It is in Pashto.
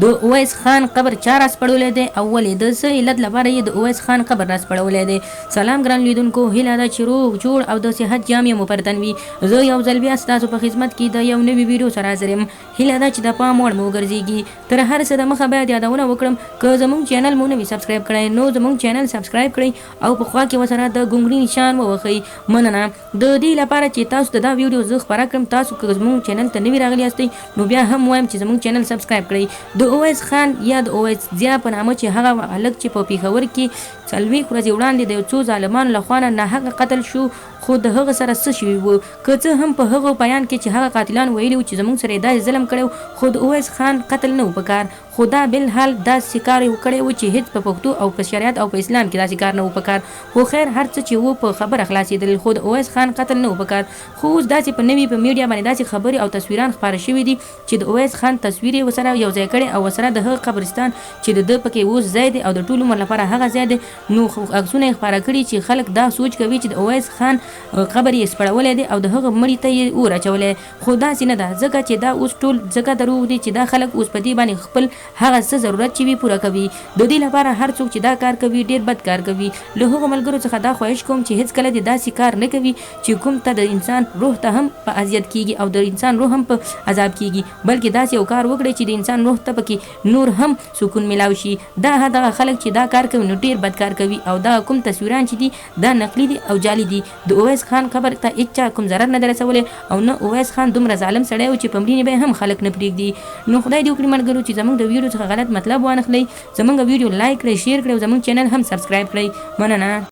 د اویس خان قبر چا راسپړولی دی او ولې؟ د څه علت لپاره یې د اویس خان قبر راسپړولی دی؟ سلام ګران لیدونکو، هیله ده چې روغ جوړ او د صحت جامې مو پر تن وي. زه یو ځل بیا ستاسو په خدمت کې د یو نوي ویډیو سره حاضر یم. هیله ده چې د پام وړ مو وګرځیږي. تر هر څه د مخه باید یادونه وکړم که زموږ چینل مو نه وي سبسکرایب کړی نو زموږ چینل سبسکرایب کړئ او په خوا کې ورسره د ګونګړي نشان ووهئ. مننه. د دې لپاره چې تاسو ته دا ویډیو زه خپره کړم، تاسو که زموږ چینل ته نوي راغلي یاستئ نو بیا هم وایم چې زموږ چینل سبسکرایب کړئ. د اویس خان یا د اویس ضیا په نامه چې هغه هلک چې په پیښور کې 40 ورځې وړاندې د یو څو ظالمانو له خوا نه ناحقه قتل شو، خو د هغه سره څه شوي وو؟ که څه هم په هغه بیان کې چې هغه قاتلانو ویلي وو چې زموږ سره یې داسې ظلم کړی و، خو د اویس خان قتل نه و پکار. خو دا بالحال داسې کار یې کړی و چې هیڅ په پښتو او په شریعت او په اسلام کې داسې کار نه و پکار. خو خیر هر څه چې وو په خبره خلاصیدل، خو د اویس خان قتل نه و پکار. خو اوس داسې په نوي په میډیا باندې داسې خبرې او تصویران خپاره شوي دي چې د اویس خان تصویر یې ورسره یو ځای کړی او ورسره د هغه قبرستان چې د ده پکې اوس ځای دی او د ټول عمر لپاره هغه ځای دی نو عکسونه یې خپاره کړي چې خلک دا سوچ کوي چې د اویس خان قبر یې سپړولی دی او د هغه مړي ته یې اور اچولی. خو داسې نه ده، ځکه چې دا اوس ټول ځکه دروغ دي چې دا خلک اوس په دې باندې خپل هغه څه ضرورت چې وي پوره کوي. د دې لپاره هر څوک چې دا کار کوي ډېر بد کار کوي. له هغو ملګرو څخه دا خواهش کوم چې هېڅکله دې داسې کار نه کوي چې کوم ته د انسان روح ته هم په اذیت کېږي او د انسان روح هم په عذاب کېږي، بلکې داسې یو کار وکړئ چې د انسان روح ته پکې نور هم سکون ملاو شي. دا دغه خلک چې دا کار کوي نو ډېر بد کار کوي او دغه کوم تصویران چې دي دا نقلي دي او جعلي دي. د اویس خان قبر ته هیچا کوم ضرر نه دی رسولی او نه اویس خان دومره ظالم سړی و چې په مړینې به یې هم خلک نه پریږدي. نو خدای دې وکړي ملګرو چې زموږ د ویډیو څخه غلط مطلب وانخلئ. زموږ ویډیو لایک کړئ، شیر کړئ او زموږ چینل هم سبسکرایب کړئ. مننه.